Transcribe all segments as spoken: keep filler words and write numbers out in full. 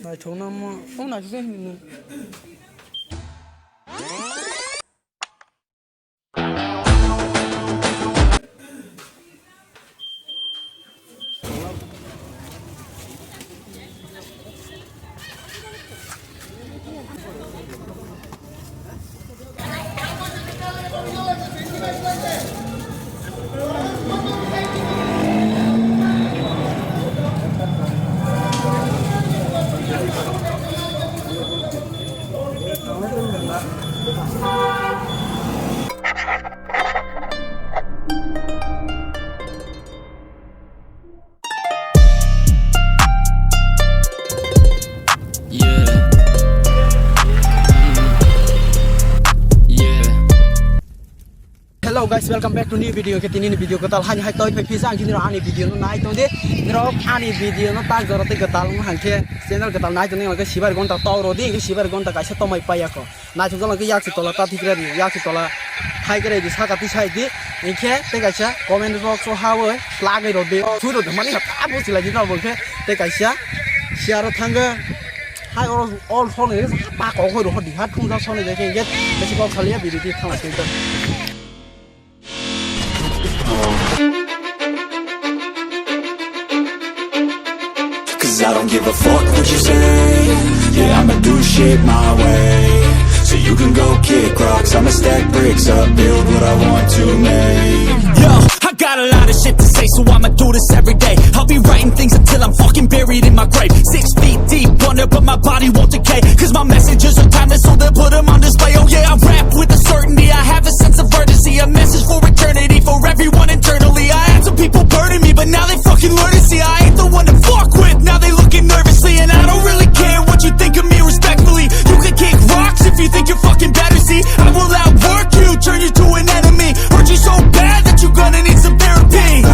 Naithokno omo, omo naithok se hinwi. Yeah. Mm. Yeah. Hello guys, welcome back to new video. Khe tini ni video kwtal hani hai toi phai phisa ang khe nirok ani video no nai tong di. Nirok ani video no tak jora tei kwtal wng hang khe channel kwtal nai tong di, hwnkhe sibar gonta tau rw di, hwnkhe sibar gonta kaisa tomai paiya kho. Naithok jala khe yaksi tola ta thikra di, yaksi tola hai khe di, saka tisai di, hwnkhe tei kaisa comment box o hawi lagwi rw di. Sui rw di mani ha ta bo silai di na bo khe tei kaisa share o thangwi hai oro all song ni pa kok hoi rw di ha thung ja song ni je khe hwnkhe besi kok saliya video di thang sui. 'Cause I don't give a fuck what you say. Yeah, I'ma do shit my way. So you can go kick rocks, I'ma stack bricks up, build what I want to make. Yo, I got a lot of shit to say, so I'ma do this every day. I'll be writing things until I'm fucking buried in my grave. Six feet deep under, but my body won't decay. 'Cause my messages are timeless, so they'll put 'em on display. Oh yeah, I rap with a certainty, I have a sense of urgency. A message for eternity, for everyone internally. I had some people burning me, but now they fucking learn to see I ain't the one to fuck with. Now they looking nervously, and I don't really care what you think of me, respectfully. You can kick rocks if you think you're fucking better. See, I will outwork you, turn you to an enemy. Hurt you so bad that you're gonna need some therapy.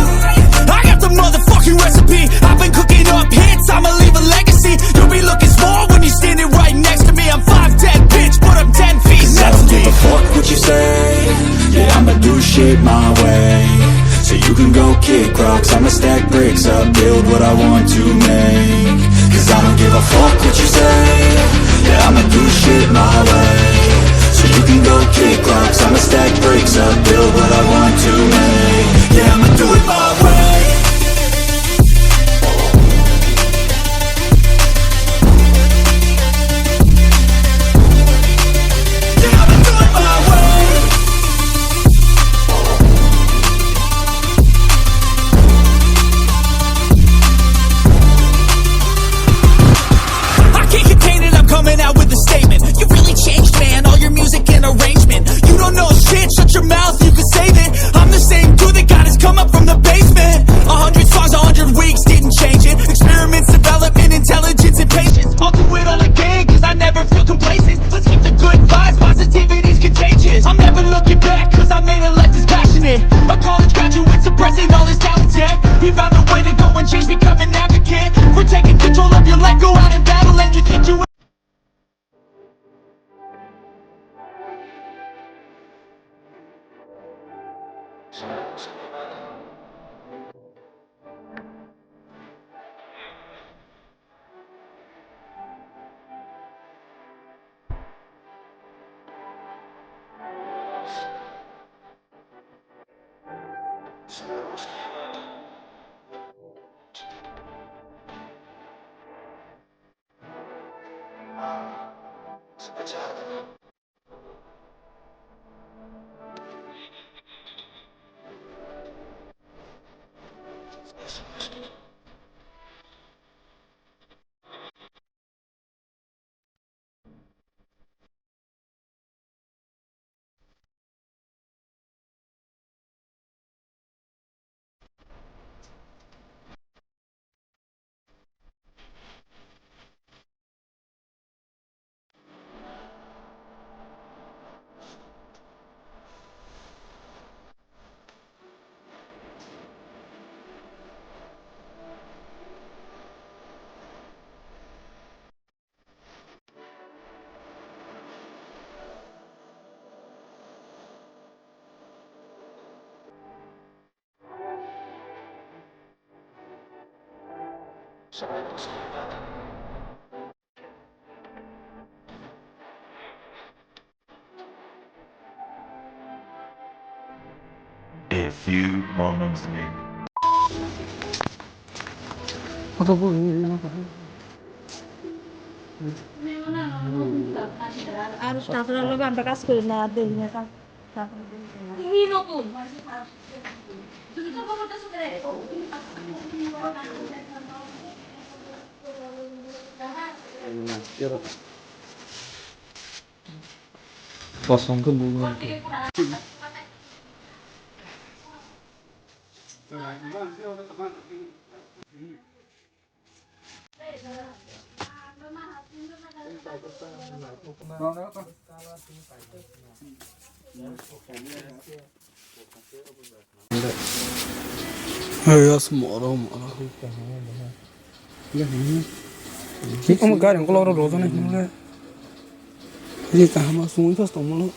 I got the motherfucking recipe. I've been cooking up hits, I'ma leave a legacy. You'll be looking small when you're standing right next to me. I'm five ten, bitch, but I'm ten feet. 'Cause I don't give a fuck what you say. Yeah, I'ma do shit my way. So you can go kick rocks, I'ma stack bricks up, build what I want to make. 'Cause I don't give a fuck what you say. Yeah, I'ma do shit my way. So you can go kick rocks, I'ma stack bricks up, build what I want to make. Yeah, I'ma do it my way. Yeah, I'ma do it my way. I can't contain it, I'm coming out with a statement. You really changed, man, all your music and arrangement. You don't know shit, shut your mouth, you can save it. I'm the same dude that got his come up from the basement. A hundred songs, a hundred weeks, didn't change it. Experiments, development, intelligence, and patience. I'll do it all again, 'cause I never feel complacent. Let's keep the good vibes, positivity's contagious. I'm never looking back, 'cause I made a life that's passionate. A college graduate suppressing all his talents, yeah. He found a way to go and change, become an advocate. We're taking control of your life, go out and battle, and you think you A few moments later. আর তারপরে হলো আমরা কাজ করি না, আর দেরি না কাজ। Kosong khe bugo. Hey, ya semua orang, orang. Ini kamu garing kalau orang rotan ini. Ini kaham semua itu tong malu.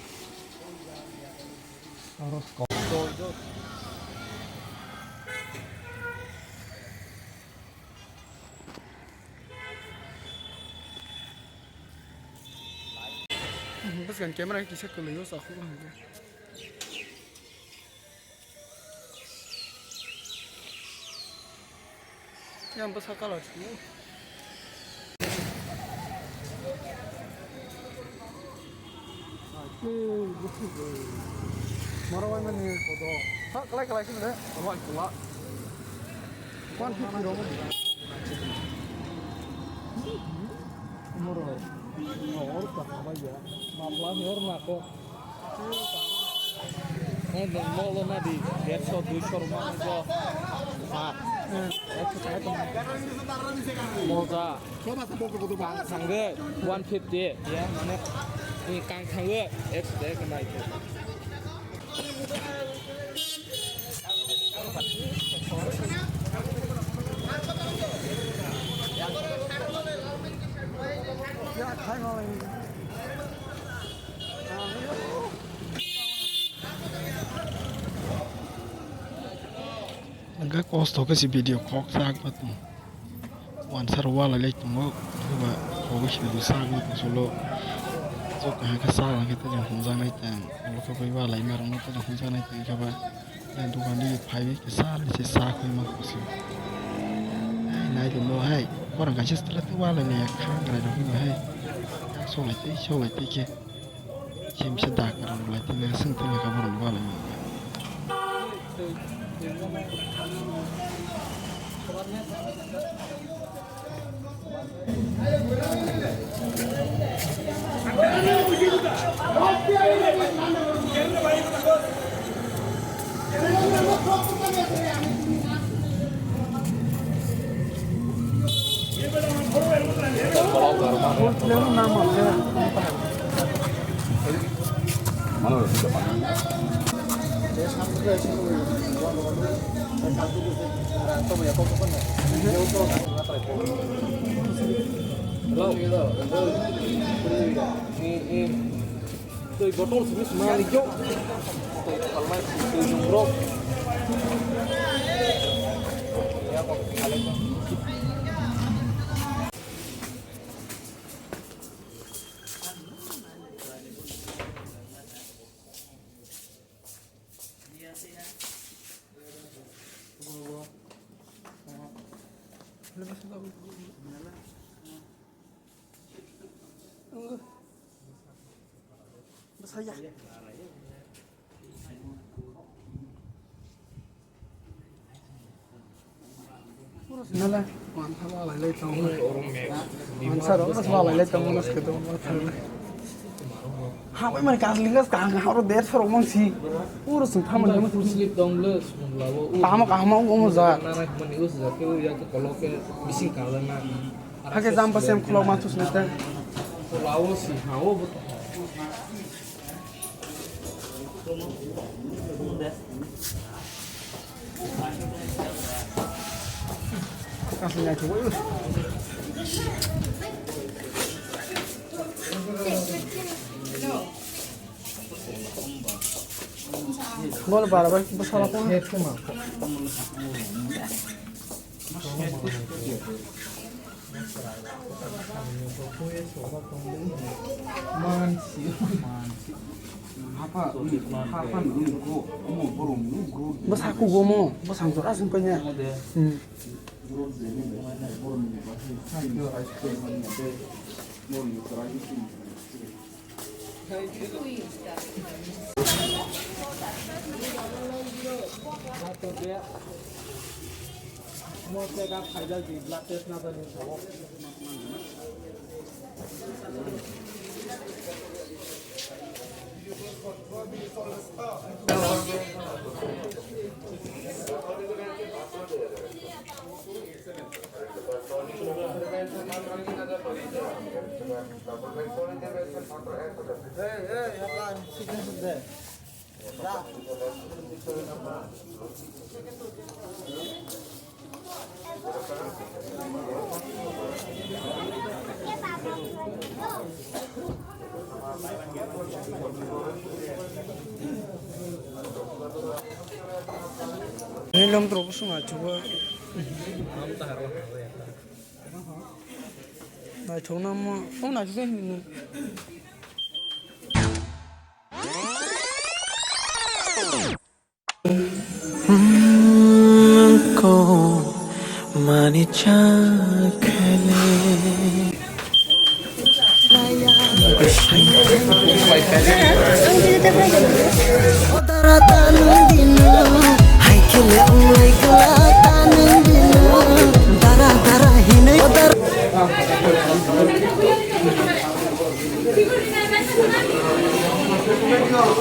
Bwskang camera kisa kwlwi o, chakhuk o hwnkhe. Yang bwsa colour sini. Moro wai mani kodo. Ha, kalai kalai sini de. Wai kula. One fifty rong. Moro. Or ka khabai ya. Mapla ni or na ko. Molo na di, dersho, duisho rok ma jo. Ma. Moja. Kang thangwi one fifty. Ya, mane. Kang thangwi ekso dek nai. Hwnkhe kosto khe se video kok sak ba tong. Wansa rok walai lai tongo, hwnkhe ba kobo se video sak ba tong solo. Chwk kaham khe sak khe tei humjaknai tong, ulo khe bai walai ma rok no tei humjaknai tong khe ba. Yang dogan ni phaiwi kisa ni se sa khoi ma kusi. Hai, nai tongmo hai, khorang kaisa tela tei walai ni kha grai rok no hai. Solai tei, solai tei khe. Chim se dak rok lai tei na sung tei na kha borok walai ni. Hello. Eh, eh. Twi botol simi sima rijok. Twi phalmai twi nungrok. Nala, mansa walai lai tongo. Mansa rok walai lai tongo, naske tongo. Hamai mani kasling kas kaham kaham oro der sorok mangsi. Oro sung thamani mangsi. Full sleeve dong le sung labo. Kaham kaham o mo ja. Nana mani us ja ke ya ke kolok ke bising kalang na. Hake jam pasem khulok ma thus nete. Lawo si ha o. Kasi na ki. Bol bara bai bosala ko. Bwsa kugo mo, bwsang jora sung paina. Hmm. Nilom tro busung achugo. Naithok namo, o naithok se hinwi. Ko mani chakhele.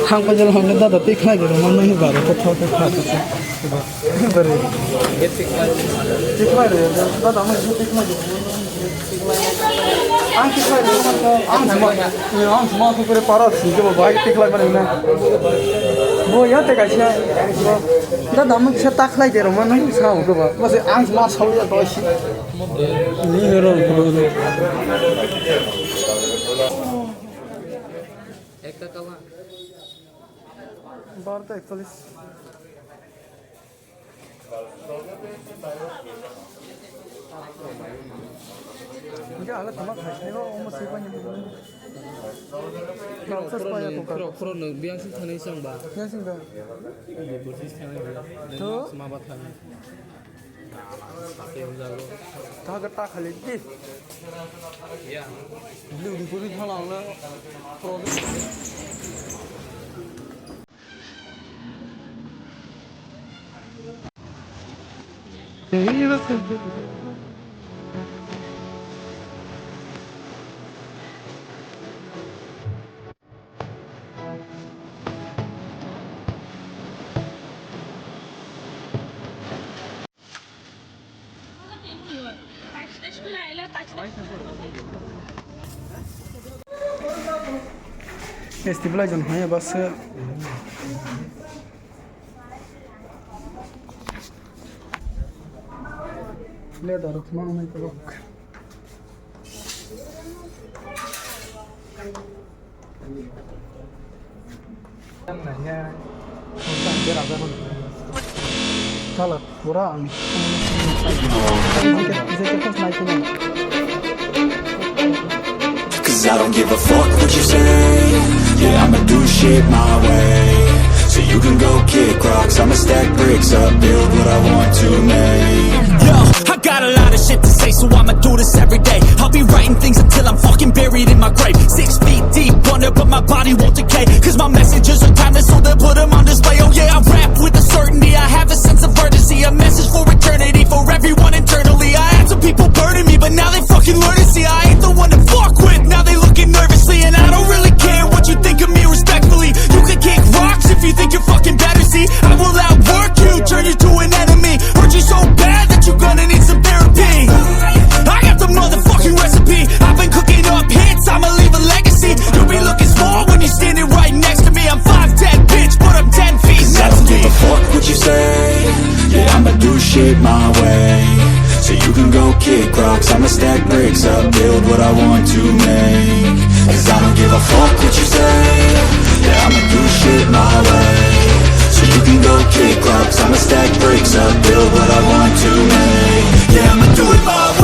Hang pajal hong dada tik lai dero man nang baro to thok thok kha. Bari. Tik lai re dada man tik lai dero. Ang tik lai dero man ang sama ang sama ko kore para si ke bai tik lai mane na. Bo ya te kaisa. Dada man sa tak lai dero man nang sa ko ba. Mas ang sama sa ya to si. Ni hero. Ekta kala. Barta ektalis. Enggak, ala tama khai, khai, oh, masih banyak. Khorok, khorok nung, khorok, khorok nung, biang sing thanai sang ba. Biang sing ba. Biang sing thanai ba. Tuh. Sema ba thanai. Thaga ta khali di. Bili udi kuri thala ang na. Festival jon haya bas. Leather rok ma nai tabok. Chala, pura ang. Cause I don't give a fuck what you say. Yeah, I'ma do shit my way. So you can go kick rocks, I'ma stack bricks up, build what I want to make. Yo, I got a lot of shit to say, so I'ma do this every day. I'll be writing things until I'm fucking buried in my grave. Six feet deep under, but my body won't decay. Cause my messages are timeless, so they'll put 'em on display. Oh yeah, I rap with a certainty, I have a sense of urgency. A message for eternity, for everyone internally. I had some people burning me, but now they fucking learn to see I ain't the one to fuck with. Now they looking nervously, and I don't really care what you think of me, respectfully. You can kick rocks if you think you're fucking better. See, I will outwork you, turn you to an enemy. Hurt you so bad that you're gonna need some therapy. I got the motherfucking recipe. I've been cooking up hits, I'ma leave a legacy. You'll be looking small when you're standing right next to me. I'm five ten, bitch, but I'm ten feet. 'Cause I don't give a fuck what you say. Yeah, I'ma do shit my way. So you can go kick rocks, I'ma stack bricks up, build what I want to make. 'Cause I don't give a fuck what you say. Yeah, I'ma do shit my way. So you can go kick rocks, I'ma stack bricks up, build what I want to make. Yeah, I'ma do it my way.